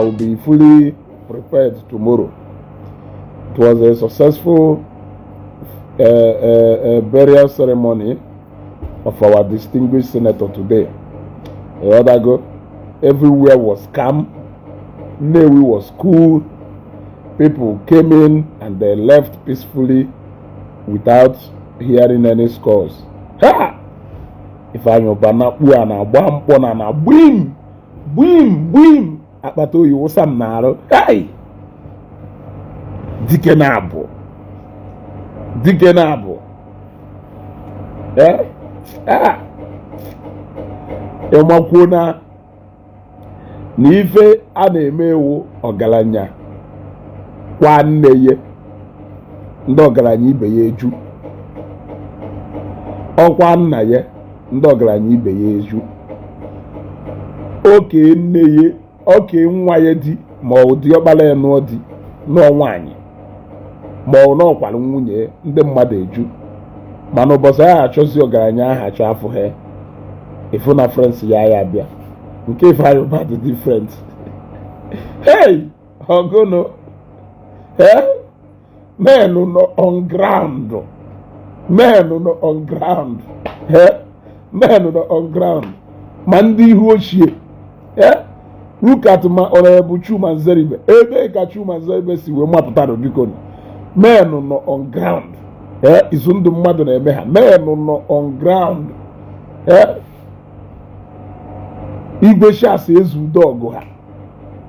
I will be fully prepared tomorrow. It was a successful burial ceremony of our distinguished senator today. Ịghọtago? Everywhere was calm. Nnewi was cool. People came in and they left peacefully without hearing any scores. Ha! Ifeanyi Uba na-akpụ a na-agba mkpọ na na gbim gbim gbim akpata oyi wụsa m n'arụ. Hey! Dike na-abụ dike na-abụ. Eh? Ah! Ịmakwuo na na ife a na-eme ewu ọgaranya kwa nne ya, ndị ọgaranya ibe ya eju. Ọkwa nna ya, ndị ọgaranya ibe ya eju. Oke nne ya, oke nwa ya di ma ọ dị ọkpara ya nụọ di nụọ nwaanyị ma ọ nọkwara nwunye, ndị mmadụ eju. Mana ụbọchị ahụ achọzi ọgaranya ahụ achọ afọ ha ịfụ na friends ya ya bịa. Nke Ifeanyi Uba dị different. Hey, ọgụnụ. Eh, men nọ on ground, men nọ on ground. Eh, men nọ on ground, ma ndị ihu ochie. Eh, look at ma Honorable Chuma Nzeribe. Ebe ka Chuma Nzeribe si wee mapụta biko. Men nọ on ground. Eh, izu ndụ mmadụ na-eme ha. Men nọ on ground. Eh, Igwe Shas ezu udo ọgụ ha.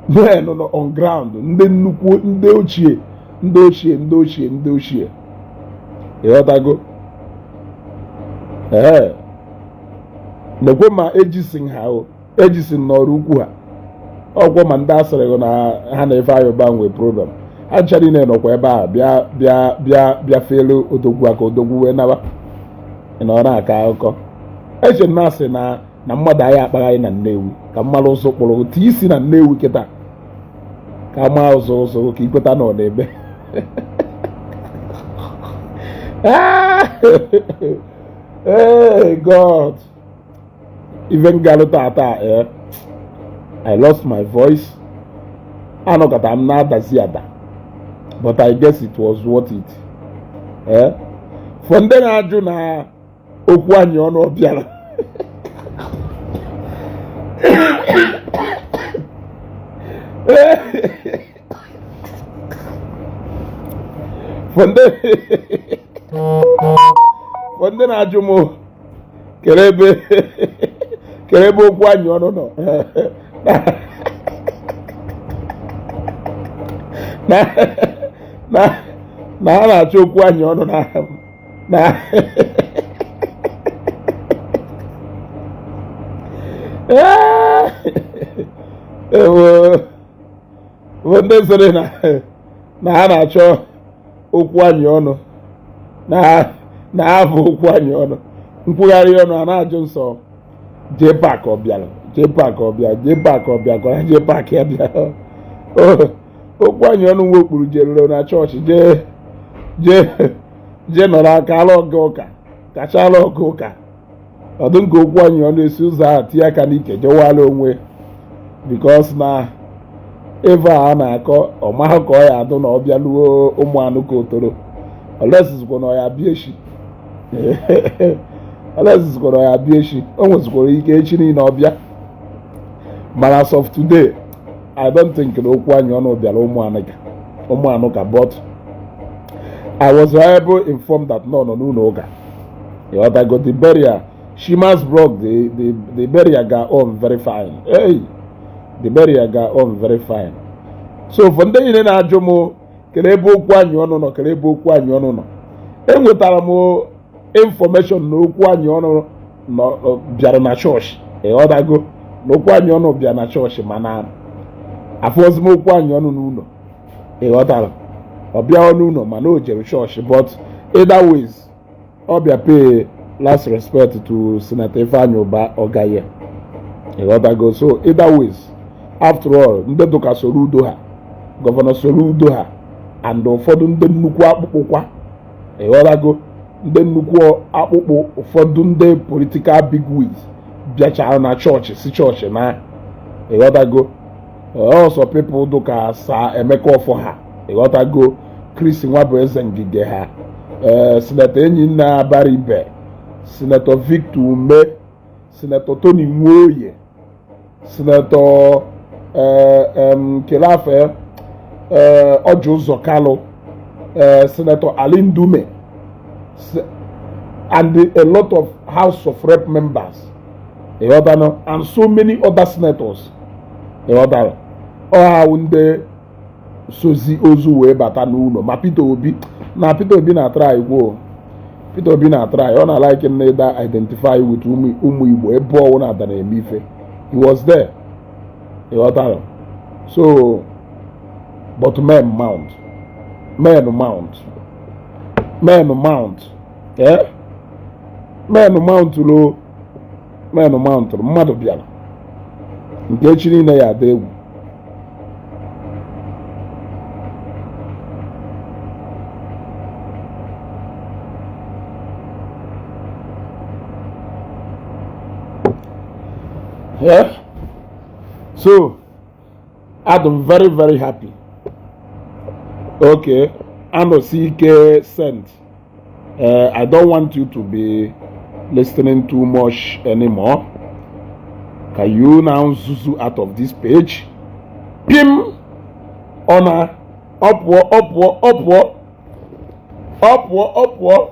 Men nọ on ground. Ndị nnukwu, ndị ochie, ndị ochie, ndị ochie, ndị ochie. Ịghọtago? Ee, nekwe ma ejisin ha o ejisin n'ọrụ ukwu ha ọgwọ, ma ndị asịrị na ha na Ifeanyi Uba nwee problem, ha ncha niile nọkwa ebe a bịa bịa bịa bịa felu odogwu aka, odogwu wee naba. Ị nọ na-akọ akụkọ eche na asị na na mmadụ anyị akpagharị na Nnewi ka mmalụ ụzọ kpụrụ tii isi na Nnewi kịta ka maa ụzọ ụzọ ka ikweta na ọ na-eme. Hey God, even galụ tata, eh, I lost my voice. Anọkọta m na-adazi ada, but I guess it was worth it. Eh, for ndị na-ajụ na okwu anyị ọnụ ọ bịara, for ndị na-ajụ m kere ebe okwu anyị ọnụ nọ na na na ha na-achọ okwu anyị ọnụ na na ewo ndị sịrị na na ha na-achọ okwu anyị ọnụ na na ha bụ okwu anyị ọnụ nkwugharị ọnụ a na-ajụ nsọ JPAC ọ bịara, JPAC ọ bịa, JPAC ọ bịa, gwara JPAC ya bịa. Okwu anyị ọnụ nwe okpuru jerere na chọọchị jee jee jee nọrọ aka ala ọga ụka kachala ọga ụka ọdụ nke okwu anyị ọnụ esi ụzọ ahụ tinye aka n'ike jewala onwe, because na ebe a na-akọ ọ mahụ ka ọ ya adụ na ọ bịa luo ụmụ anụ ka otoro olesizikwa na ọ ya bịa echi, olesizikwa na ọ ya bịa echi. O nwezikwara ike echi niile ọ bịa, mana as of today I don't think na okwu anyị ọnụ bịara ụmụ anụ ka, but I was able informed that nọ nọ n'ụlọ ụka. Ịghọtago? The burial, Shimas blog, the burial ga on very fine. Hey, the burial ga on very fine. So for ndị niile na-ajụ m kere ebe okwu anyị ọnụ nọ, kere ebe okwu anyị ọnụ nọ, enwetara m information na okwu anyị ọnụ nọ bịara na chọọchị. Ịghọtago? Na okwu anyị ọnụ bịara na chọọchị, mana afọzi m okwu anyị ọnụ n'ụlọ. Ịghọtara? Ọ bịa n'ụlọ mana o jere chọọchị, but either ways ọ bịa pay last respect to Senator Ifeanyi Uba ọgaye. Ịghọtago? So either ways, after all, ndị dụka Soludo ha, Governor Soludo ha and ụfọdụ ndị nnukwu akpụkpụ kwa. Ịghọtago? Ndị nnukwu akpụkpụ, ụfọdụ ndị political bigwigs bịachara na chọọchị si chọọchị na. Ịghọtago? Also people dụka Sir Emeka Offor ha, ịghọtago, Chris Nwabueze Ngige ha, Senator Enyinnaya Abaribe, Senator Victor Umeh, Senator Tony Nwoye, Senator Kelafe Orji Uzor Kalu, Senator Ali Ndume, and a lot of House of Rep members, ịghọtara, and so many other senators, ịghọtara. Ọ ndị sozi ozu wee bata n'ụlọ. Ma Peter Obi na Peter Obi na try gwuo. Peter Obi na try, ọ na-like na ịda identify with ụmụ Igbo ebe ọwụ na-ada na-eme ife. He was there, ịghọtara. So but men mount, men mount, men mount, eh, men mount lo, men mount. Mmadụ bịara nke echi niile ya ada egwu. Yeah. So, I'm very, very happy. Okay. Anosike sent. I don't want you to be listening too much anymore. Can you now zuzu out of this page? Pim! Ona. Upward, upward, upward. Upward, upward.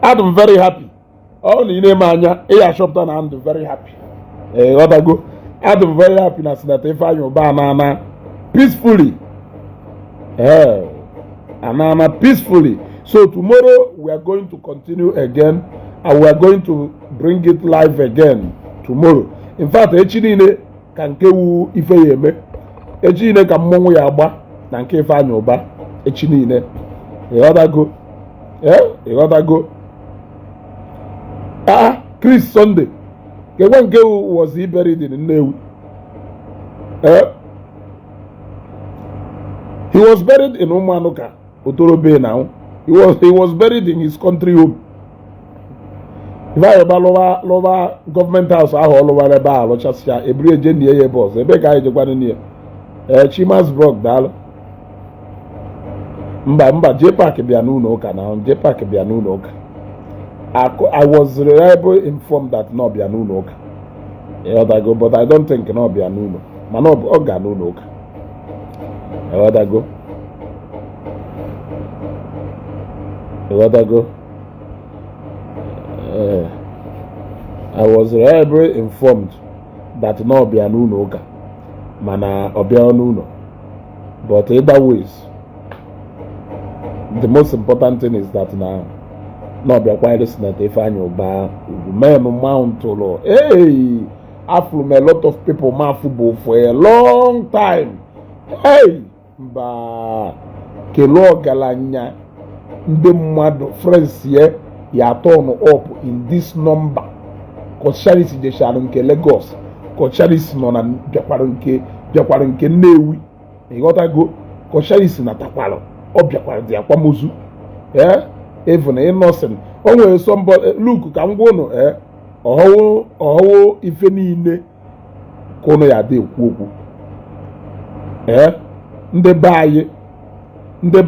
I'm very happy. Ọ na ị na-eme anya ị achọpụta na I'm very happy. Ịghọtago, I'm very happy na Senator Ifeanyi Ubah anana peacefully. Ee, anana peacefully. So tomorrow we are going to continue again and we are going to bring it live again tomorrow. In fact, echi niile ka nke wu ife ya eme, echi niile ka mmọnwụ ya agba na nke Ifeanyi Ubah echi niile. Ịghọtago? Ee, ịghọtago? Ah, Chris Sunday kekwe nke was he buried in Nnewi? Eh? He was buried in Umuanuka, Otorobe now. He was buried in his country home. Ifeanyi Ubah lụwa lụwa government house ahụ, ọ lụwara ebe a, lụchasịa, eburu eje nie ya ebe ọzọ. Ebe ka anyị jekwana nie? Ee, Chimas Brok, daalụ. Mba, mba, J Park bịa n'ụlọ ụka na J Park bịa n'ụlọ ụka. I was reliably informed that na ọ bịa n'ụlọ ụka, ịghọtago, but I don't think na ọ bịa n'ụlọ, mana ọ ga n'ụlọ ụka, ịghọtago, ịghọtago. I was reliably informed that na ọ bịa n'ụlọ ụka, mana ọ bịa n'ụlọ. But either ways, the most important thing is that na ọ bịakwanyere Senator Ifeanyi Ubah ugwu. Men mountụrụ. Hey, afụrụ m a lot of people ma afụbo for a long time. Hey, mba, kelee ọgaranya ndị mmadụ, friends ye ya turn up in this number. Coscharis jechara nke Lagos, Coscharis nọ na bịakwara nke Nnewi, ịghọtago. Coscharis natakwara, ọ bịakwara dị akwamozu. Ee, even Innocent o nwere somebody. Look, ka m gwa unu, ee, ọhọwụ ọhọwụ ife niile ka unu ya ada ekwu okwu. Ee, ndị be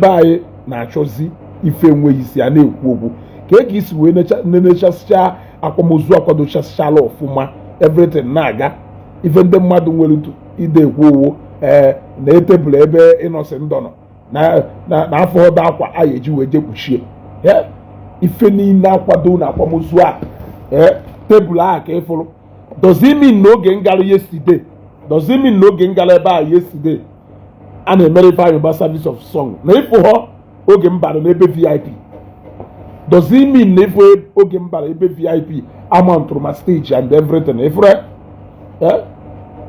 anyị na-achọzi ife enweghị isi a na-ekwu okwu ka e ka isi wee nenechasịcha akwamozu akwadochasịchala ọfụma, everything na-aga. Ife ndị mmadụ nwere ide ekwu owo, ee, na etebụl ebe Innocent nọ na afọ ọdọ akwa a eji wee je kpuchie ife niile akwado na akwamozu a. Ee, tebụl a ka ịfụrụ, does it mean na oge ngara yesterday, does it mean na oge ngara ebe a yesterday a na-emere Ifeanyi Ubah service of song na ịfụ họ oge m bara n'ebe VIP, does it mean na ịfụ oge m bara ebe VIP amountụrụ ma stage and everything ịfụrụ? Eh,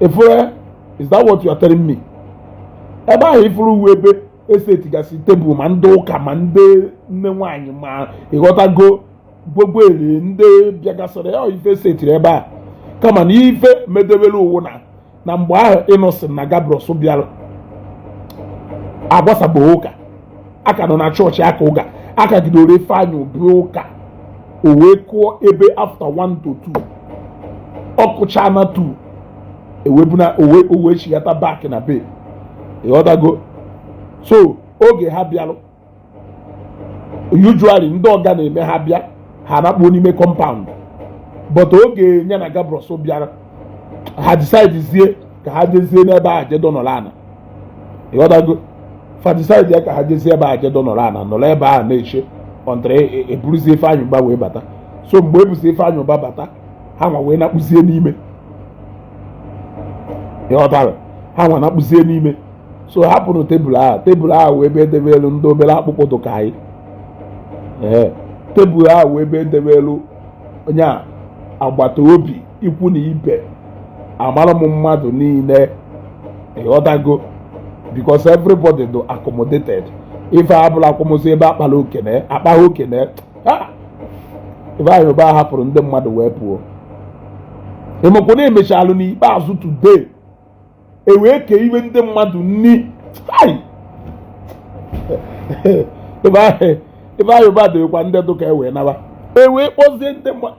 ịfụrụ? Is that what you are telling me? Ebe ahụ ịfụrụ uwe ebe esetigasị tebụl, ma ndị ụka ma ndị nne nwanyị, ma ịghọtago, gwegwere ndị bịagasịrị ya, ife setiri ebe a. Kama na ife medebere uwu na mgbe ahụ Innocent na Gabriel bịara agbasabụghị ụka, aka nọ na chọọchị aka ụka akagidoro Ifeanyị obi ụka, o wee kụọ ebe after 1 to 2, ọkụcha na 2. Ewebuna owe owe chighata back na be, ịghọtago? So oge ha bịalụ, usually ndị ọga na-eme ha bịa, ha nakpuo n'ime compound, but oge ya na Gabros bịara, ha decide zie ka ha jezie n'ebe ahụ jedo nọrọ ana, ịghọtago? Fa decide ya ka ha jezie ebe ahụ jedo nọrọ ana, nọrọ ebe ahụ na-eche until eburuzie Ifeanyị Ụba wee bata. So mgbe ebuzi Ifeanyị Ụba bata, ha nwa wee nakpuzie n'ime, ịghọtara? Ha nwa nakpuzie n'ime. So hapụrụ tebụl ahụ, tebụl ahụ wee ebe edebe elu ndị obere akpụkpọ dụ ka anyị. Ee, tebụl ahụ wee ebe edebe elu onye a agbata obi, ikwu na ibe, amara m mmadụ niile, ịghọtago? Because everybody do accommodated. Ife abụla akwamozu ebe akpala okene akpaghị okene. Ifeanyị Ụba hapụrụ ndị mmadụ wee pụọ. Ịmakwa na emechalụ n'ikpeazụ today, e wee kee iwe ndị mmadụ nni. Ai! Ifeanyị Ụba dịkwa ndị dụka e wee naba, e wee kpọzie ndị mmadụ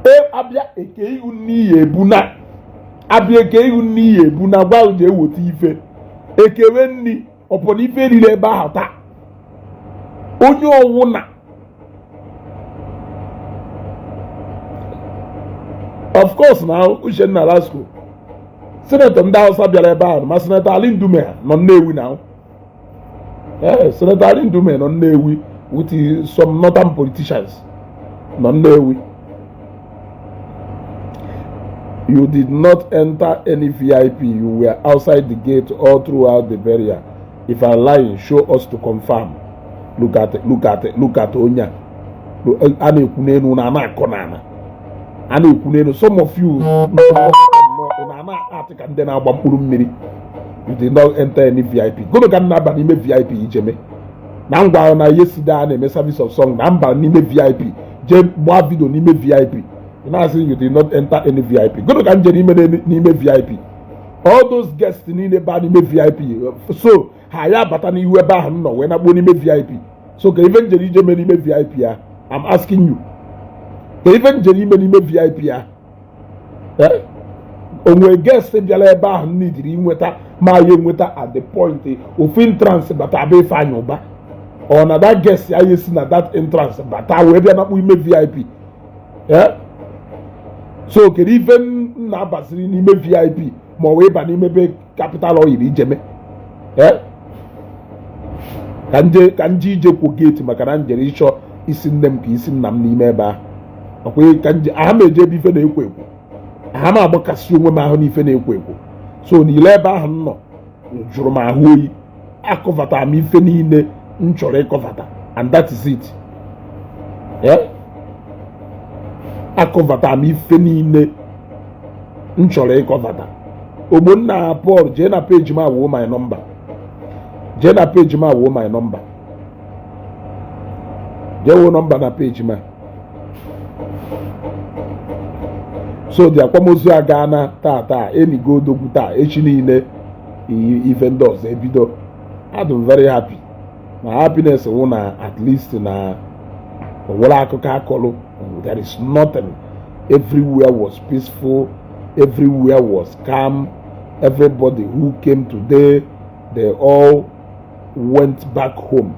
e abịa eke ihu n'iyi ebuna, abịa eke ihu n'iyi ebuna, gwa ji eweta ife ekewe nni ọpọ na ife riri ebe ahụ taa. Onye ọwụna, of course, na Uchenna Lasco, senator ndị Hausa bịara ebe ahụ, ma Senator Ali Ndume nọ Nnewi na, ee, Senator Ali Ndume nọ Nnewi with some northern politicians nọ Nnewi. You did not enter any VIP. You were outside the gate all throughout the burial. If I'm lying, show us to confirm. Look at, look at, look at onye a. A na-ekwu n'elu na a na-akọ n'ala. A na-ekwu n'elu. Some of you na na-atị ka ndị na-agba mkpụrụ mmiri. You did not enter any VIP. Gụnụ ka m na-aba n'ime VIP ijeme? Na ngwa na yesterday a na-eme service of song na mba n'ime VIP jee gbaa video n'ime VIP. Ị na-asị you did not enter any VIP. Gụnụ ka m jere ime n'ime VIP? All those guests niile baa n'ime VIP, so ha ya abata n'ihu ebe ahụ m nọ wee nakpuo n'ime VIP. So ka ife njere ije mee n'ime VIP ya? I'm asking you, ka ife njere ime n'ime VIP ya? Onwe guest bịara ebe ahụ m nidiri inweta ma ya enweta at the point ofu entrance bata abụ Ifeanyị Ụba, ọ na that guest ya esi na that entrance bata wee bịa nakpu ime VIP? So kedu ife m na-abaziri n'ime VIP ma ọ wee ba n'ime be Capital Oil ijeme? Ka nje ka nje ije kwuo gate maka na njere ịchọ isi nne m ka isi nna m n'ime ebe ahụ. Ọkwa ka nje aha m eje ebe ife na-ekwo ekwo, aha m agbakasị onwe m ahụ n'ife na-ekwo ekwo. So n'ile ebe ahụ m nọ jụrụ m ahụ oyi. Akọvatara m ife niile m chọrọ ịkọvata and that is it. Akọvatara m ife niile m chọrọ ịkọvata. Ogbonna Paul, jee na page m awuo my number, jee na page m awuo my number, jee wuo number na page m a. So dị akwamozu aga na taa taa, enigo odogwu taa, echi niile ife ndị ọzọ ebido. Adị m very happy na happiness wụ na at least na onwere akụkọ akọlụ. There is nothing. Everywhere was peaceful, everywhere was calm. Everybody who came today, they all went back home.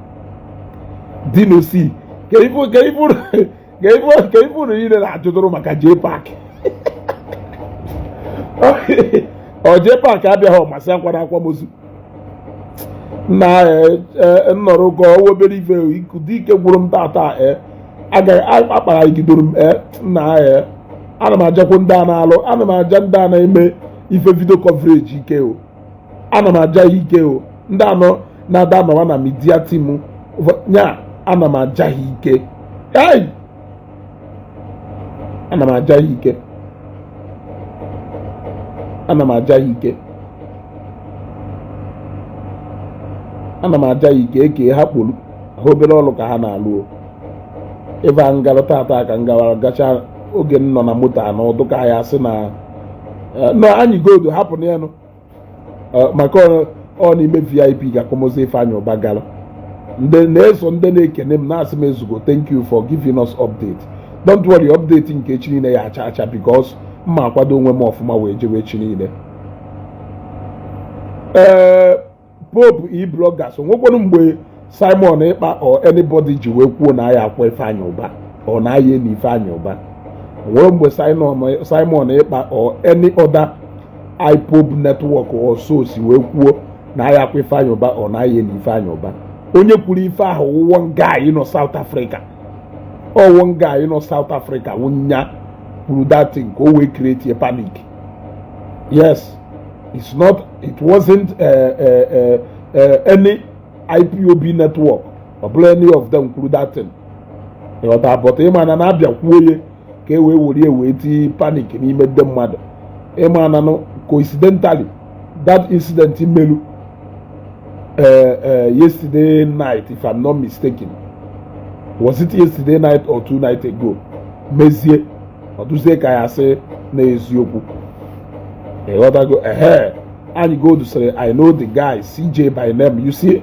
Dino si ka ifu ka ifu ka ifu ka ifu niile na-ajụdụrụ maka J Park. Ọ J Park abịaghị ọmasị akwa na akwamozu na nnọrọ ka ọ obere ife ikudu ike gwụrụ m tata. Agaghị akpara igidoro m nna. Ana m ajakwu ndị a na-alụ, ana m aja ndị a na-eme ife video coverage ike o. Ana m aja ya ike o. Ndị anọ na-ada nọwa na media team nya, ana m aja ha ike. Hey! Ana m aja ha ike, ana m aja ha ike, ana m aja ya ike. Eke ha kpolu ha obere ọrụ ka ha na-alụ o. Ebe a ngara tata ka ngawara gacha oge m nọ na moto a n'ọdụ ka ya sị na nọ anyị godo hapụ n'elu maka ọ n'ime VIP ga akwamozu Ifeanyị Ụba gara. Ndị na-eso, ndị na-ekene m na-asị m, "Ezugo, thank you for giving us update." Don't worry, update nke echi niile ya acha acha because Mma akwado onwe m ọfụma wee jewe echi niile. Ee, Pope e bloggers, onwekwanụ mgbe Simon Ekpa or anybody ji wee kwuo na ya akwa Ifeanyị Ụba or na ya eni Ifeanyị Ụba? Nwere mgbe Simon Ekpa or any other IPOB network or so si wee kwuo na ya akwa Ifeanyị Ụba or na ya eni Ifeanyị Ụba? Onye kwuru ife ahụ, one guy nọ South Africa, or one guy nọ South Africa wụnya kwuru that thing ka o wee create a panic. Yes, it's not, it wasn't any IPOB network ọ bụla, any of them kwuru that thing, ịghọta? But ịma na na-abịa kwuo ya ka e wee were wee tii panic n'ime ndị mmadụ. Ịma na no, coincidentally, that incident melu yesterday night, if I'm not mistaken. Was it yesterday night or 2 nights ago? Mezie ọdụzie ka ya sị na eziokwu, ịghọtago? Ehe, anyị gold sịrị, "I know the guy, CJ by name." You see,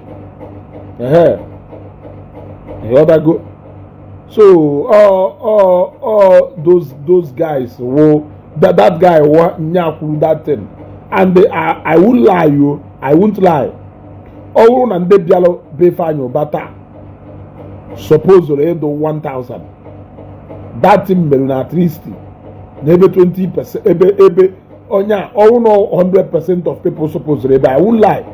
ehe, ịghọtago? So all those guys wo that guy wa nya kwuru that thing, and I won't lie you, I won't lie, ọ bụrụ na ndị bịara be Ifeanyị Ụba taa suppose ịdụ 1000, that thing mere na at least n'ebe 20%, ebe onye a ọwụ na 100% of people suppose ebe, I won't lie,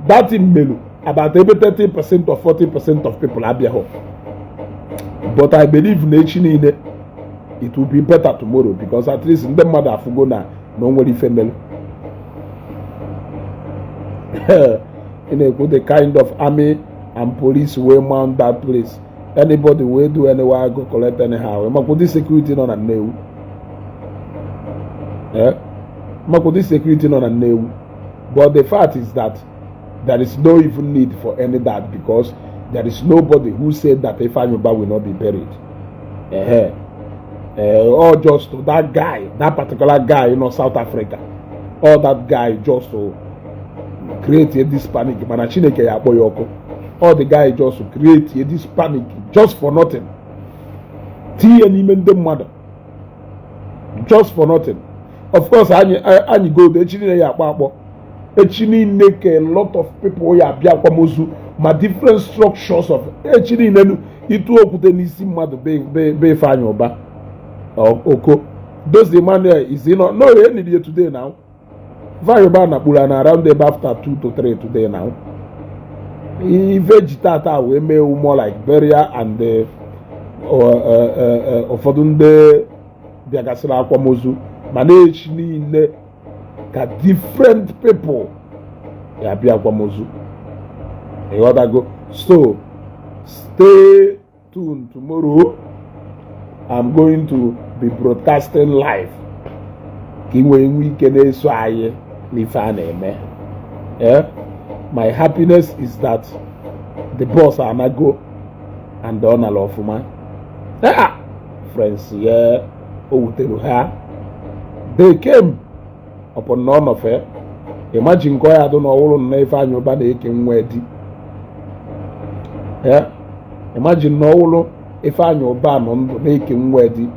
that thing mere about ebe 30% or 40% of people abịaghị. But I believe na echi niile it will be better tomorrow, because at least ndị mmadụ afụgo na o nwere ife mere. Ị na-ekwu the kind of army and police wey mount that place, anybody wey do anywhere go collect anyhow. Maka ụdị security nọ na Nnewi, eh, maka ụdị security nọ na Nnewi. But the fact is that there is no even need for any that, because there is nobody who said that Ifeanyi Uba will not be buried. Or just to that guy, that particular guy in South Africa, all that guy just to create this panic. Mana Chineke ya akpọ ya ọkụ. All the guy just to create this panic just for nothing, tinye n'ime ndị mmadụ just for nothing. Of course, anyị gold echi niile ya akpọ echi niile ka a lot of people ya abịa akwamozu, ma different structures of echi niile ịtụ okwute n'isi mmadụ be Ifeanyị Ụba oko. Those Emmanuel is in no eniri today now. Ifeanyị Ụba na kpuru na around ebe after 2 to 3 today now. Ife ji tata wee mee more like burial and ụfọdụ ndị bịagasịrị akwamozu, mana echi niile ka different people ya bịa akwamozu, ịghọtago? So stay tuned. Tomorrow I'm going to be broadcasting live ka ị nwee nwee ike na-eso anyị n'ife a na-eme. Eh? My happiness is that the boss anago and ọ nara ọfụma. Ah, friends ya o wutere ha, they came upon na ọ nọfe. Imagine nke ọ ya dụ na ọwụrụ na Ifeanyị Ụba na-eke nwa di. Eh? Imagine na ọwụrụ Ifeanyị Ụba nọ ndụ na-eke nwa di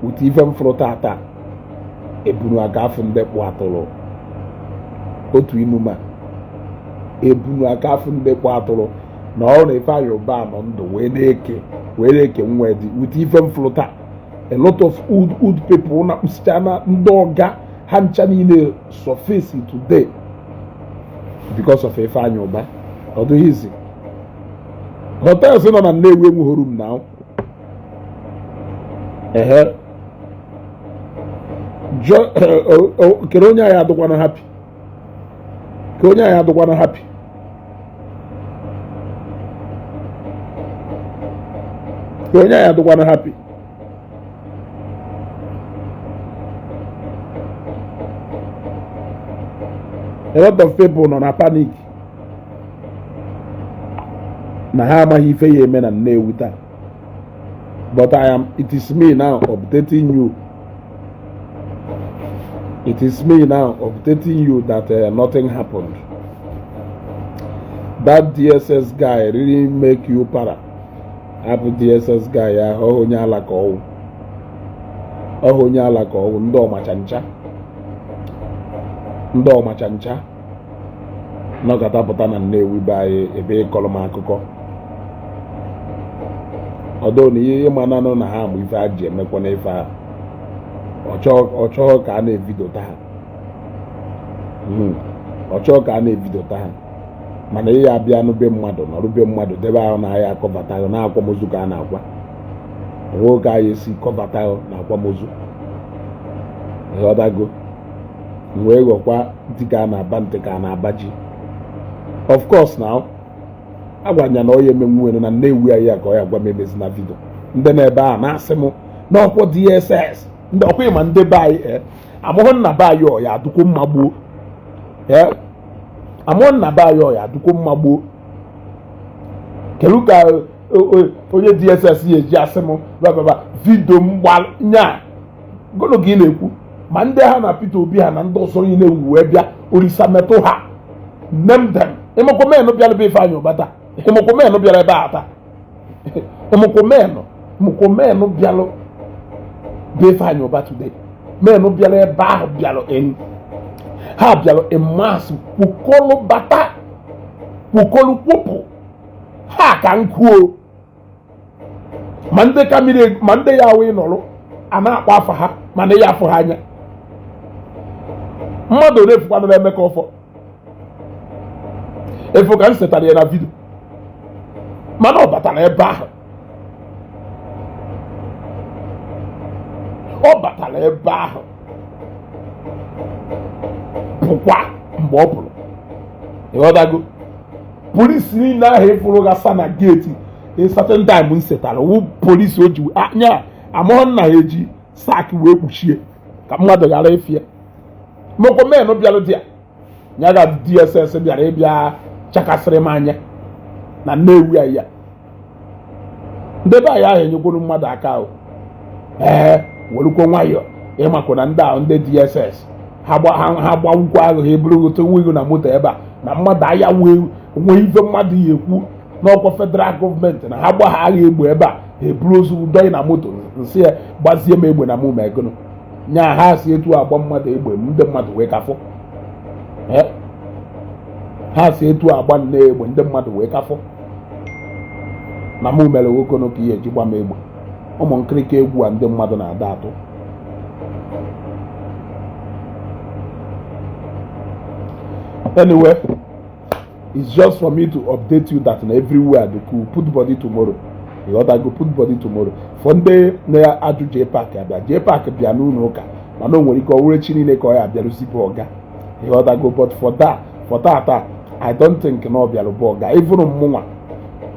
with ife mfụrụ tata ebunu aka afụ ndị kpụ atụrụ otu inuma ebunu aka afụ ndị kpụ atụrụ na ọ na Ifeanyị Ụba nọ ndụ wee na-eke nwa di with ife mfụrụ taa. A lot of old old people na-akpụsicha na ndị ọga ha ncha niile surface today because of Ifeanyị Ụba. Ọ dịghị izi hotels nọ na Nnewi enweghị room now. Ehe, kere onye anyị adịkwana happy, ka onye anyị adịkwana happy, ka onye anyị adịkwana happy. A lot of people nọ na panic na ha amaghị ife ya eme na Nnewi taa. But I am it is me now updating you, it is me now updating you that nothing happened. That DSS guy really make you para. Hapụ DSS guy ahụ, onye ala ka ọwụ. Ọha onye ala ka ọ bụ ndị ọmacha ncha, ndị ọmacha ncha nọkọta pụta na Nnewi be anyị ebe ịkọrọ m akụkọ ọdọ na ihe ịma nanụ na ha ma ife ha ji emekwa n'ife ahụ. Ọ chọghọ ka a na-evidota ha. Ọ chọghọ ka a na-evidota ha, mana ihe abịa nụ be mmadụ, nọrụ be mmadụ, debe ahụ na ahịa akọbata ahụ na akwamozu ka a na-akwa nwoke anyị esi kọbata ahụ na akwamozu. Ịghọtago? Wee ghọkwa dịka a na-aba ntị ka a na-aba ji. Of course now, agwara ya na ọ ya emenwu enu na Nnewi anyị ya ka ọ ya gwa m emezi na video. Ndị na-ebe a na-asị m n'ọkwọ DSS, ndị ọkwa ịma ndị be anyị amụhụ nna be anyị ọ ya adụkwo mma gboo, amụhụ nna be anyị ọ ya adụkwo mma gboo. Kedu ka onye DSS ya eji asị m bababa video m nya gụnụ ka ị na-ekwu? Ma ndị ha na Peter Obi ha na ndị ọzọ niile ewu wee bịa Olisa metụ ha, name them. Ịmụkwụ menụ bịara be Ifeanyị Ụba taa, ịmụkwụ menụ bịara ebe a taa, ịmụkwụ menụ, ịmụkwụ menụ bịalụ be Ifeanyị Ụba today. Menụ bịara ebe ahụ bịalụ in, ha bịalụ in mass, kwukọlụ bata, kwukọlụ kwupụ ha ka nkwuo. Ma ndị ka mmiri, ma ndị ya awụ ịnọrọ a na-akpọ afa ha, mana ya afụ ha anya. Mmadụ ole fụkwanụ na Emeka Ọfọ efu ka m setara ya na video, mana ọ batara ebe ahụ, ọ batara ebe ahụ pụkwa mgbe ọ pụrụ. Ịghọtago? Polisi niile ahụ ịfụrụ gasa na gate a certain time m setara wụ polisi o ji anya amụọ nna ya eji sack wee kpuchie ka mmadụ ghara ịfịa mokwa. Menụ bịara di ya ya ga DSS bịara ịbịa chakasịrị m anya na Nnewi anyị ya. Ndị be anyị ahụ enyekwuru mmadụ aka ahụ, ee, werukwa nwayọọ ịmakwa na ndị ahụ ndị DSS ha gbawukwa ahụ, ha eburu wigo na moto ebe a na mmadụ aya wee nwee ife mmadụ ya ekwu n'ọkwa federal gọọmenti na ha gba ha agha egbe ebe a, ha eburu ozu dọị na moto. Nsị ya gbazie m egbe na mụ ma egono nya ha si etu agba mmadụ egbe, ndị mmadụ wee kafọ. Ha si etu agba nne egbe, ndị mmadụ wee kafọ na mụ mere nwokono ka ihe eji gba m egbe. Ụmụ nkirika egwu a ndị mmadụ na-ada atụ. Anyway, it's just for me to update you that na everywhere dey cool. Put body tomorrow, you got go put body tomorrow. For ndị na-ajụ JPAC abịa, JPAC bịa n'ụlọ ụka, mana o nwere ike ọ wụrụ echi niile ka ọ ya abịarụzi bụ ọga. Ịghọtago? But for that, for tata, I don't think na ọ bịara bụ ọga. Even mụnwa,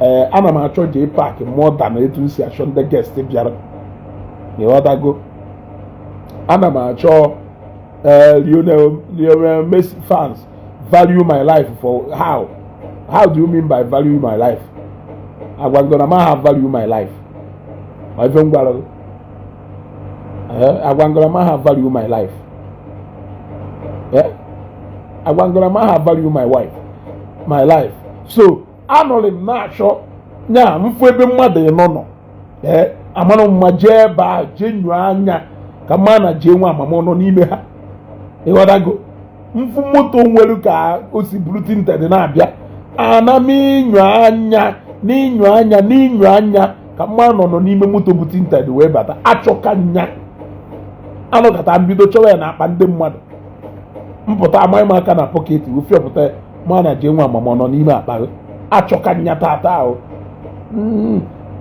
ee, ana m achọ JPAC more than etu m si achọ ndị guest bịara. Ịghọtago? Ana m achọ Lionel Messi fans. Value my life for how? How do you mean by value my life? Agwagoro m ha value my life. Ma ife m gwara gị, agwagoro m ha value my life. Agwagoro m ha value my wife, my life. So anọrị m na-achọ nya mfu ebe mmadụ ịnọ nọ, ee, amara mma jee ebe ahụ, jee nyuo anya ka mma na jee nwe amamọnụ n'ime ha. Ịghọtago? Mfu moto nwere ka o si buru tinted na-abịa, ana m inyo anya n'inyo anya n'inyo anya ka mma nọ n'ime moto bụ tinted wee bata. Achọka nya anọkọta mbido chọwa ya n'akpa ndị mmadụ mpụta, amaghị m aka na pocket ofiọpụta ma na jee nwe amamọnụ n'ime akpa gị. Achọka nya tata ahụ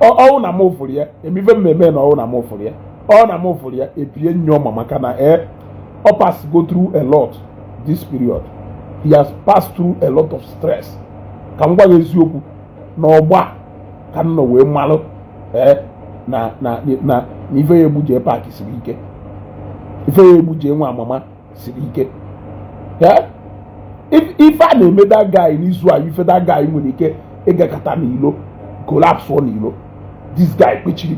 ọwụ na m ụfụrụ ya emife mmemme na ọwụ na m ụfụrụ ya, ọ na m ụfụrụ ya ebie nyụọ ma maka na ọ pass go through a lot this period. He has passed through a lot of stress. Ka m gwa gị eziokwu, na ọgba ka m nọ wee malụ na na na na ife ya egbu JPAC siri ike, ife ya egbu jee nwa amama siri ike. Ife a na-eme that guy n'izu a, ife that guy nwere ike ịgakọta n'ilo, collapse n'ilo. This guy kpechiri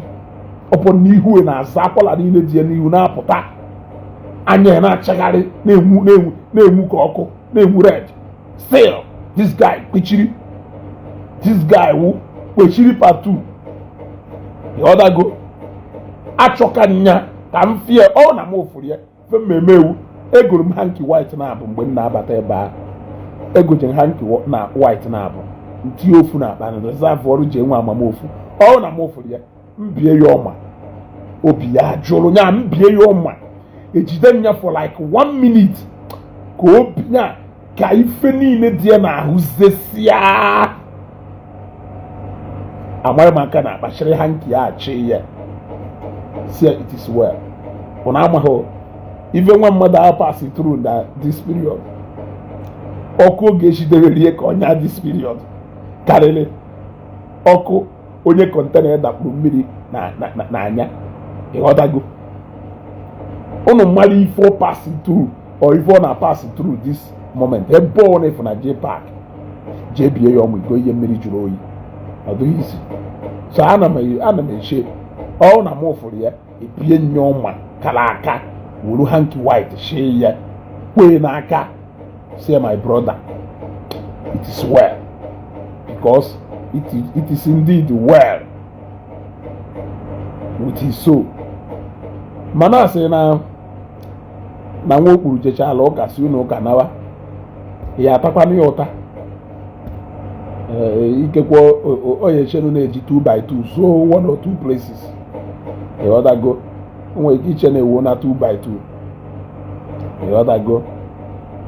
ọpọ n'ihu na-aza akwala niile dị ya n'ihu na-apụta, anya ya na-achagharị, na-enwu na-enwu na-enwu ka ọkụ na-enwu red. Still this guy kpechiri, this guy wụ kpechiri part 2. Ịghọtago? Achọka nya ka Ka m fie ọ na m fụrụ ya fe mmemme ewu. Egoro m hanky white na-abụ mgbe m na-abata ebe ahụ. Egojere hanky na white na-abụ ntinye ofu na akpa na reserve ọrụ ji enwe amamofu. Ọ na m fụrụ ya, mbie ya ọma, obi ya jụrụ ya. Mbie ya ọma, ejide m ya for like one minute ka obi ya, ka ife niile dị ya n'ahụ zesia. Amaghị m aka na akpachiri hanky ya, achị ya, si ya, "It is well." Ụna amaghị ife nwa mmadụ ahụ pass through na this period. Ọkụ oge echidere rie ka ọnya this period karịrị ọkụ onye container dakpuru mmiri n'anya. Ịghọtago? Ụnụ mmadụ ife ọ pass through or ife ọ na pass through this moment. Ebe ọ na-efu na J Park, jee bie ya ọmụ igo ihe mmiri jụrụ oyi, ọ dịghị isi. So ana m eche ọ na m fụrụ ya, ebie nye ọma kara aka, wuru hanky white shie ya, kwee n'aka, say, "My brother, it is well," because it is indeed well with his soul. Mana asị na nwa okpuru jechala ụka, si ụlọ ụka nawa ya, atakwana ya ụta. Ee, ikekwe onye chenu na-eji 2 by 2 zuo one or two places. Ịghọtago? O nwere ike iche na-ewu na 2 by 2, ịghọtago,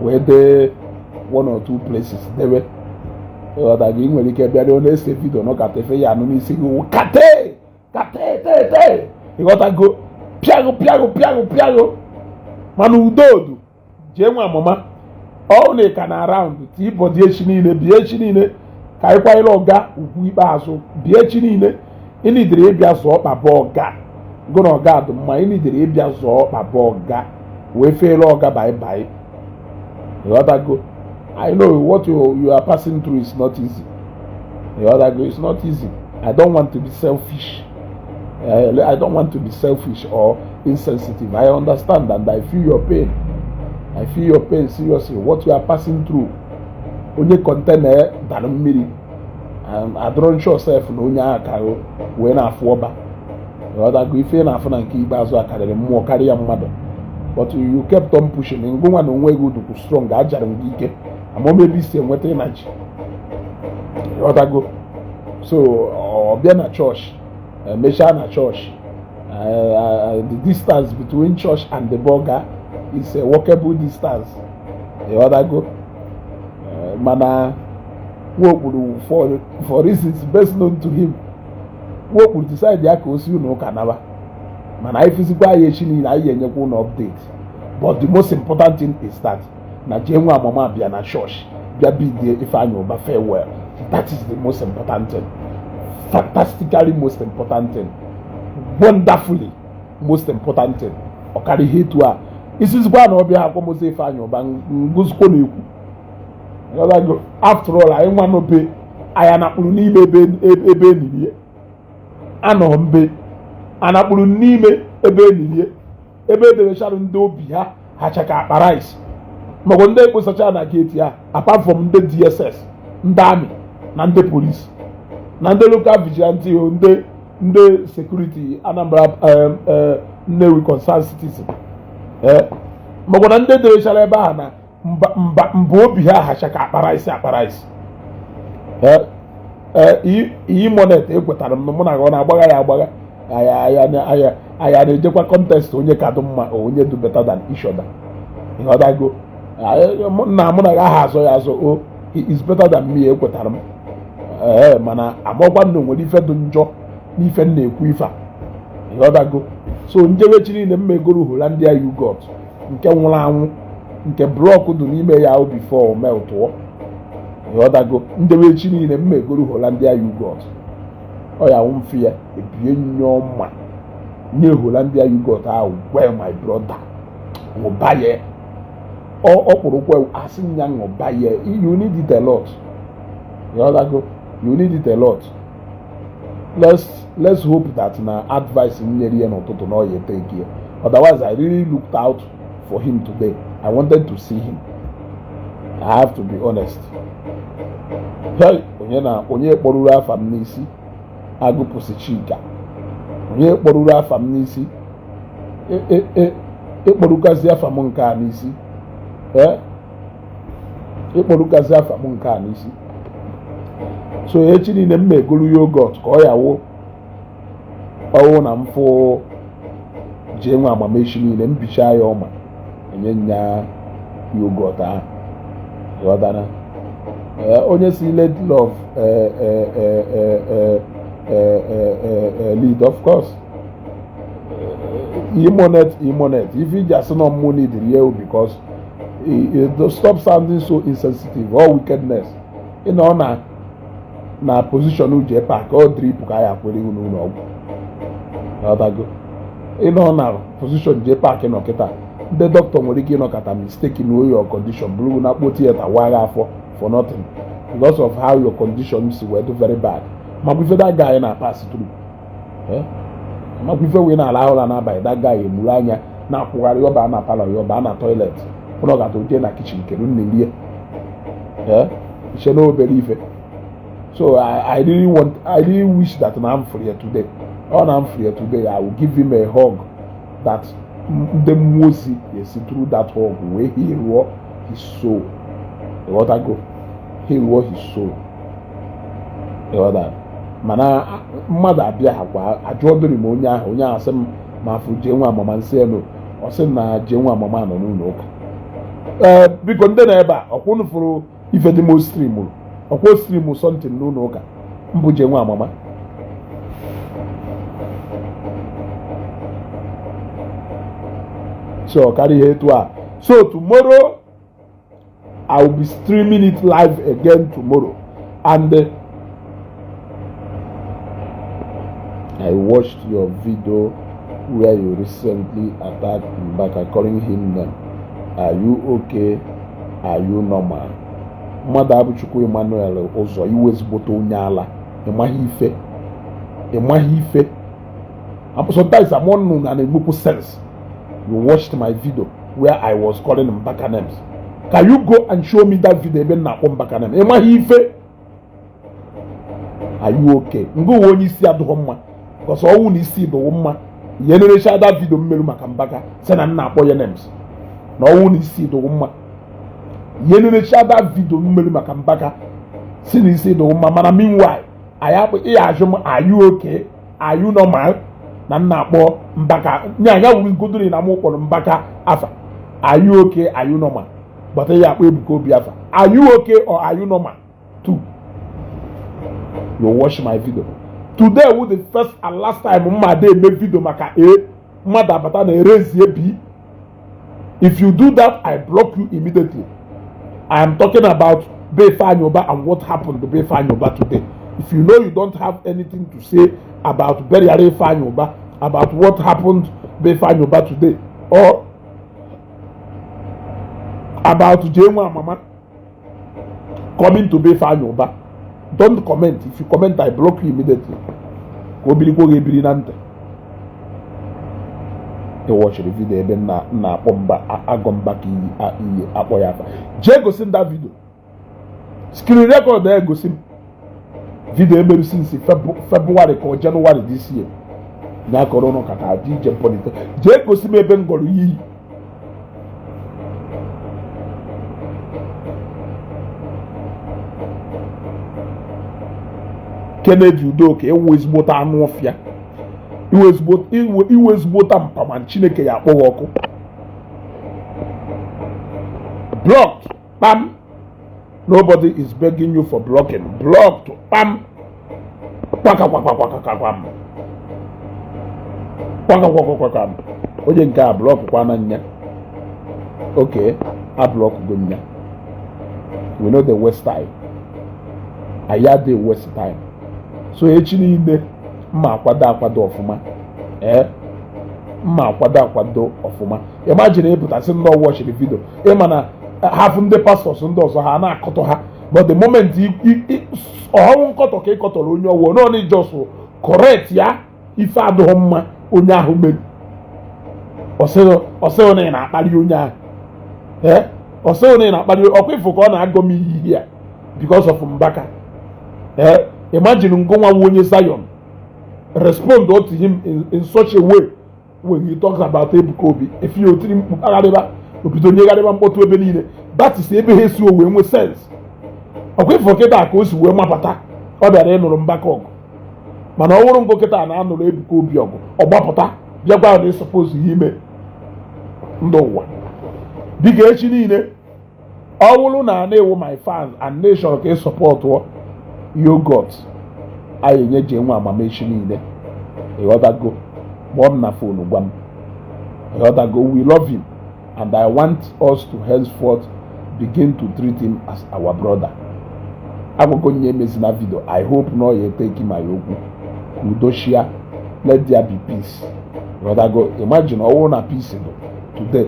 wee dee one or two places debe. Ịghọtago? Ị nwere ike bịa ọ na-ese video nọkata efe ya anụ n'isi gị wụ kate kate te te. Ịghọtago? Pịagụ pịagụ pịagụ pịagụ. Mana udodu jee nwa amụma ọ na ka na round tibọdị echi niile bịa, echi niile ka anyị kwanyere ọga ugwu ikpeazụ. Bịa echi niile, ịnidere ịbịa zụọ ọkpa ọga gụ na ọga dị mma. Ịnidere ịbịa zụọ ọkpa ọga wee feere ọga bye bye. Ịghọtago? I know what you are passing through is not easy. Ịghọtago? It's not easy. I don't want to be selfish. I don't want to be selfish or insensitive. I understand and I feel your pain. I feel your pain seriously. What you are passing through. Onye container dara mmiri. Adọrọ sure sef na onye ahụ ka wee na-afụ ọba. Ịghọtago? Ife na-afụ na nke ikpeazụ a karịrị mmụọ karịa mmadụ. But you kept on pushing. Ngụnwa na onwe gị dukwu strong, ajara m gị ike. Amam ebe isi enweta energy. Ịghọtago? So ọ bịa na chọọchị, emechaa na chọọchị, the distance between church and the burger is a walkable distance. Ịghọtago? Mana Nwokpuru, for reasons best known to him, Nwokpuru decide ya ka o si ụlọ ụka naba. Mana anyị fụzikwa ya echi niile, anyị ga-enyekwa ụlọ update. But the most important thing is that na jee nwe amama bịa na church, bịa bidie Ifeanyi Uba farewell. That is the most important thing, fantastically most important thing, wonderfully most important thing. Ọ karịa ihe etu a isizikwa na ọbịa akwamozu Ifeanyi Uba ngụzikwo na-ekwu. Ịghọtago? After all, anyị nwa n'obe anyị anakpuru n'ime ebe enirie anọ mbe anakpuru n'ime ebe enirie, ebe edebechara ndị obi ha hacha ka akpa rice, maọbụ ndị ekposacha na gate ha, apart from ndị DSS, ndị army na ndị police na ndị local vigilante o, ndị security Anambra, Nnewi concerned citizen, maọbụ na ndị debechara ebe ahụ na mba mba mba obi ha hacha ka akpa rice, akpa rice. Iyi monet ekwetara m na mụ na gị ọ na-agbagha ya agbagha. Anyị na-ejekwa contest onye ka dị mma or onye dị better than each other. Ịghọtago? Nna mụ na gị aha azọ ya azọ o, he is better than me, ekwetara m. Ee, mana amakwa na o nwere ife dị njọ n'ife m na-ekwu ife a. Ịghọtago? So njewechi niile m megoro Hollandia yoghurt nke nwụrụ anwụ, nke block dị n'ime ya before meltụọ. Ịghọtago? Ndewechi niile m megoro Hollandia yoghurt, ọ ya nwụ mfe ya ebie nyụọ mma nye Hollandia yoghurt ahụ. Well, my brother, ṅụba ya ọ kpụrụkwa asị ya ṅụba ya. You need it a lot. Ịghọtago? You need it a lot. Let's hope that na advice m nyere ya n'ụtụtụ na ọ ya take ya. Otherwise, I really looked out for him today. I wanted to see him. I have to be honest. Hey, onye na onye kpọruru afa m n'isi agụpụsị Chika, onye kpọruru afa m n'isi. Ịkpọrụgazi afa m nke a n'isi, ee, ịkpọrụgazi afa m nke a n'isi. So echi niile m ma egolu yogurt ka ọ ya wụ ọwụ na mfụ jee nwe amamechi niile m bichaa ya ọma, enye nya yogurt ahụ. Ghọtara? Onye si let love lead, of course. Imonet, Imonet, if you just no money the real, because it stop sounding so insensitive or wickedness. Ị nọ na position uje park ọ drip ka ya kwere ihu n'ụlọ ọgwụ. Ghọtago? Ị nọ na position je park nọ kịta, ndị dọkịta nwere ike ịnọkọta mistake know your condition, bụrụ na kpo theatre waa afọ for nothing because of how your condition si wee do very bad. Makwa ife that guy na pass through, eh? Makwa ife wee na-ala ụra n'abalị, that guy emuru anya na-akwụgharị, ọba na parlour ya, ọba na toilet, ụlọ gata oje na kitchen kedu nne rie, eh? Iche na obere ife. So I really wish that na I'm free today. Ọ na I'm free today, I will give him a hug that ndị mmụọ ozi esi through that hug wee heal his soul. Ịghọtago? Heal his soul. Ịghọta? Mana mmadụ abịa ha kwa ajụọdụrị m onye ahụ, onye ahụ sị m ma afụ jee nwa amama nsị enu, ọ sị na jee nwa amama nọ n'ụlọ ụka. Ee, biko, ndị na ebe a ọkwa unu fụrụ ife dị m streamụrụ, ọkwa stream something n'ụlọ ụka mbụ jee nwa amama. So karịa ihe etu a. So tomorrow I will be streaming it live again tomorrow. And I watched your video where you recently attacked Mbaka, calling him name. Are you okay? Are you normal? Mmadụ abụchukwu Emmanuel ụzọ iwe ezigbote onye ala, ịmaghị ife, ịmaghị ife. Sometimes I'm on na na-enwekwu sense. You watched my video where I was calling Mbaka names. Can you go and show me that video ebe m na-akpọ Mbaka name? Ịmaghị ife. Are you okay? Ngụ uwe onye isi adịghị mma, because ọnwụ na isi dịghị mma, ihe nerecha that video mmerụ maka Mbaka sị na m na-akpọ ya names, na ọnwụ na isi dịghị mma, ihe nerecha that video mmerụ maka Mbaka si na isi dịghị mma. Mana meanwhile anyị akpọ ịya ajụ m, are you okay? Are you normal? Na m na-akpọ Mbaka nya anya wuru ngodori na mụ kpọrọ Mbaka afa. Are you okay? Are you normal? But ya akpọ Ebuka Obi afa. Are you okay or are you normal too? You watch my video today wu the first and last time mmadụ eme video maka a mmadụ abata na erezie b. If you do that, I block you immediately. I am talking about Be Ifeanyi Uba and what happened to Be Ifeanyi Uba today. If you know you don't have anything to say about burial Ifeanyi Uba, about what happened Be Ifeanyi Uba today, or about Jenwa Mama coming to Be Ifeanyi Uba, don't comment. If you comment, I block you immediately. Ka o birikwa gị ebiri na ntị. Ị watchiri video ebe m na-akpọ mba agọ mba ka iyi iyi akpọ ya afa. Jee gosi m that video. Screen record ya egosi m video emerụ since February ka ọ January this year. Ya kọrọ ụnụ ka ka adị ije mpolite. Jee gosi m ebe m gọrọ iyi. Kennedy Udoka, ewu ezigbote anụ ọfịa, iwe ezigbota mpama, Chineke ya akpọ gị ọkụ. Blocked kpam. Nobody is begging you for blocking. Blocked kpam, kwakakwakwakwakwam, kwakakwakwakwakwam. Onye nke a block kwana nya. Okay, a block go nya. We no dey waste time, anyị adịghị waste time. So echi niile mma akwado akwado ọfụma, ee, mma akwado akwado ọfụma. Imagine ịpụtasị nnọọ watch the video, ịma na hafụ ndị pastors ndị ọzọ ha na-akọtọ ha, but the moment ọhọnwụ nkọtọ ka ị kọtọrọ onye ọwụọ nọ just correct ya, ife adịghị mma onye ahụ mere, ọsịghị na ị na-akparị onye ahụ, ee, ọsịghị na ị na-akparị ọkwa ifo ka ọ na-agọ m iyi ya because of Mbaka. Ee, imagine ngụnwa onye Zion respond to him in such a way. When he talks about Ebuka Obi, efi ya otiri mkpu kpagharịba, obido nyegharịba mkpọtụ ebe niile. That is ebe ha si o wee nwee sense. Ọkwa ifo kịta ka o si wee mapụta, ọ bịara ịnụrụ Mbaka ọgụ, mana ọ wụrụ nkụ kịta na-anụrụ Ebuka Obi ọgụ, ọ gbapụta bịakwa na ịsọpụzụ ya ime ndụ ụwa. Dịka echi niile, ọ bụrụ na na-ewu my fans and nation ka ị sọpọtụọ yogurt anyị enye ji enwe amamechi niile, ịghọtago? Kpọọ m na phone, gwa m, ịghọtago? We love him and I want us to henceforth begin to treat him as our brother. Agwago nye emezina video. I hope na ọ ya eteki ma ya okwu ka udo shia. Let there be peace, ịghọtago? Imagine ọ bụrụ na peace bụ today,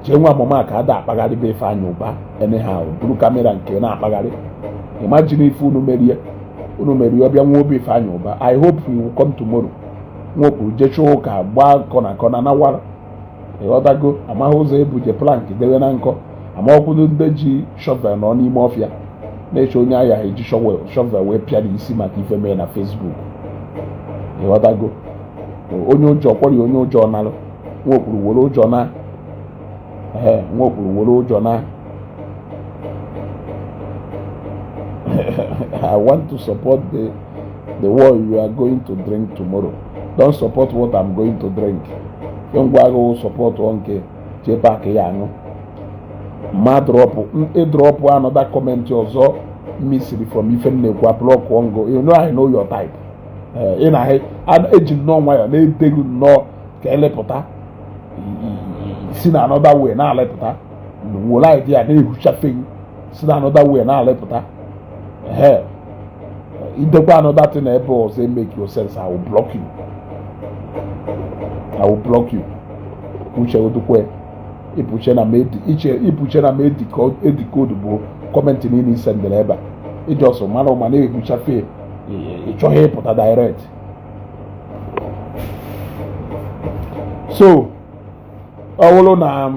jee nwa amụma ka ada akpagharị be Ifeanyị Ụba anyhow, buru camera nke na-akpagharị. Imagine ife unu merie, unu merie, ọbịa nwa obi Ifeanyị Ụba. I hope he will come tomorrow. Nwokwu jechaa ụka, gbaa kọna kọna na wara, ịghọtago? Amaghị ụzọ ebuje plank dewe na nkọ, amaọkwụdo ndị ji shovel nọ n'ime ọfịa na-eche onye ahịa eji shovel wee pịa n'isi maka ife mee na Facebook, ịghọtago? Onye ụjọ kwọrọ onye ụjọ nalụ. Nwokpuru were ụjọ na, ee, nwokpuru were ụjọ na. I want to support the one you are going to drink tomorrow. Don't support what I'm going to drink. Ngwa agụụ support nke JPAC ya aṅụ ma drop ịdrop another comment ọzọ misiri from ife m na-ekwu, block ngo. You know I know your type. Ị na eji nnọọ nwayọ na-edeghị nnọọ ka elepụta si na another way na-alepụta nwere idea na-ehuchafeghị si na another way na-alepụta. Ee, idekwa another thing ebe ọzọ make your sense, I will block you, I will block you. Uche odukwe ipuche na m iche ipuche na m edikodu bụ comment niile isendere ebe a iji ọsọ mara ụma na-ehuchafe, ị chọghị ịpụta direct. So ọ bụrụ na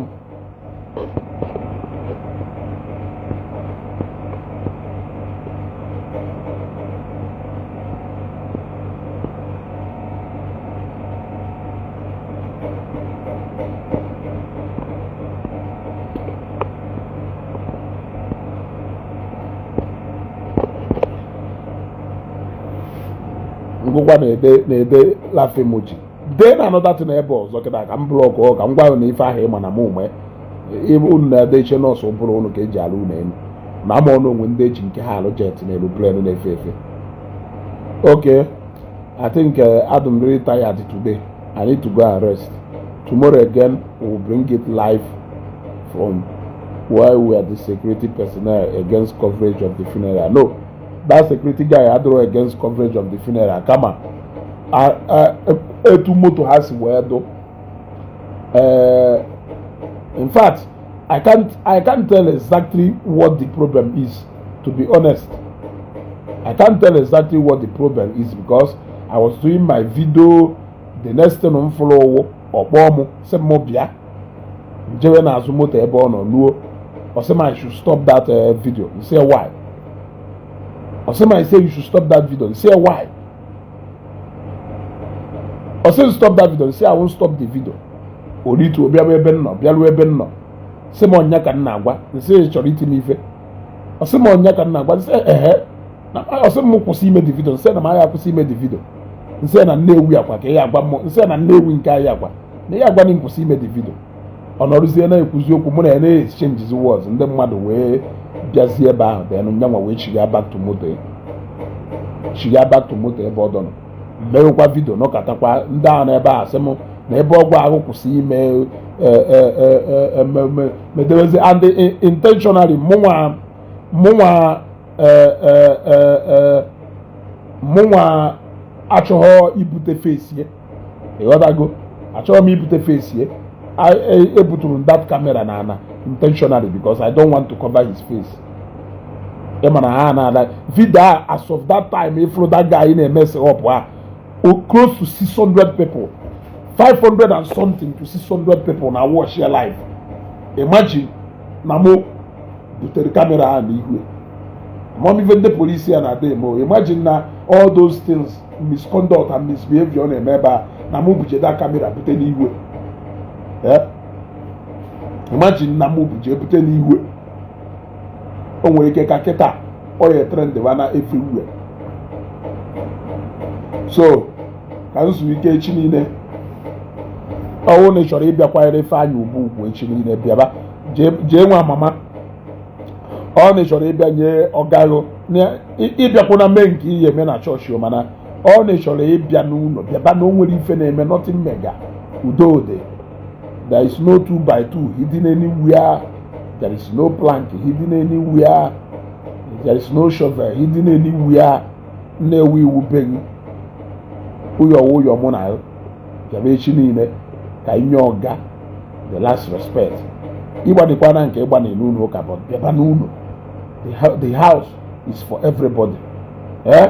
ngụgwa na-ede na-ede laugh emoji, dee na another thing ebe ọzọ kịta ka m block ọ, ka m gwa na ife ahụ ịma na m ume unu na-ede iche nọọsụ bụrụ unu ka eji alụ unu elu na ama ọnụ onwe ndị eji nke ha alụ jet na aeroplane na-efe efe. Okay, I think I'm really tired today. I need to go and rest. Tomorrow again we will bring it live from where we are. The security personnel against coverage of the funeral? No, that security guy adịrọ against coverage of the funeral, kama etu moto ha si wee dụ. In fact, I can't tell exactly what the problem is. To be honest, I can't tell exactly what the problem is because I was doing my video. The next thing m fụrụ, ọkpọ m sị m bịa njewe n'azụ moto ebe ọ nọ luo. Ọ sị m I should stop that video. M say why? Ọ sị m I say you should stop that video. M say why? Ọ sị stop that video. M say I won't stop the video. Oritu bịaruo ebe m nọ, bịaruo ebe m nọ, sị m ọnya ka m na-agwa. M sị ị chọrọ iti m ife? Ọ sị m ọnya ka m na-agwa. M sị ehe. Ọ sị m kwụsị ime the video. M sị na m agha akwụsị ime the video. M sị na Nnewi akwa ka ị agwa m. M sị na Nnewi nke anyị agwa na ya agwa m kwụsị ime the video. Ọ nọrụzie na-ekwuzi okwu, mụ na ya na-exchange words, ndị mmadụ wee bịazie ebe ahụ. Then nyanwa wee chiga back to moto ya, chiga back to moto ebe ọ dọnọ, mewekwa video nọkatakwa. Ndị ahụ n'ebe a sị m na ebe ọgwụ ahụ kwụsị ime medewezi and intentionally mụnwa achọghọ ibute face ya, ịghọtago? Achọghọ m ibute face ya. Ebuturu m that camera na ana intentionally because I don't want to cover his face. Ịma na ha na-ada video a. As of that time, ifuru that guy na-emess up a close to 600 people, 500 and something to 600 people na watch ya live. Imagine na mụ butere camera ahụ n'ihu amam ife ndị polisi ya na-ada eme. Imagine na all those things, misconduct and misbehavior ọ na-eme ebe a. na mụ bujeda camera bute n'ihu. Eh? Imagine na mụ buje bute n'ihu, o nwere ike ka kịta ọ ya trend na everywhere. So ka m zuo ike echi niile. Ọwụ na ị chọrọ ịbịakwanyere Ifeanyị Uba ugwu echi niile, bịaba jee nwa mama. Ọ na ị chọrọ ịbịa nye ọgaghụ ịbịakwuna mee nke ihe eme na chọọchị, mana ọ na ị chọrọ ịbịa n'ụlọ, bịaba na o nwere ife na-eme. Nothing mega, udo dị. There is no 2 by 2 hidden anywhere, there is no plank hidden anywhere, there is no shovel hidden anywhere. Nnewi iwu beghị ụyọ ụyọ mụ na bịaba echi niile ka inye ọga the last respect. Ịgbadikwa na nke ịgba n'ụlọ ụka, but bịaba n'ụlọ. The house is for everybody, eh?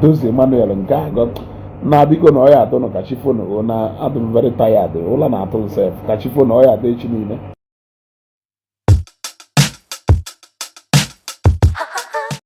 Dozie Emmanuel nke agọ na biko na ọ ya atụ nụ ka chi fonu na adị m very tired, ụla na-atụ m sef. Ka chi fonu, ọ ya atụ echi niile.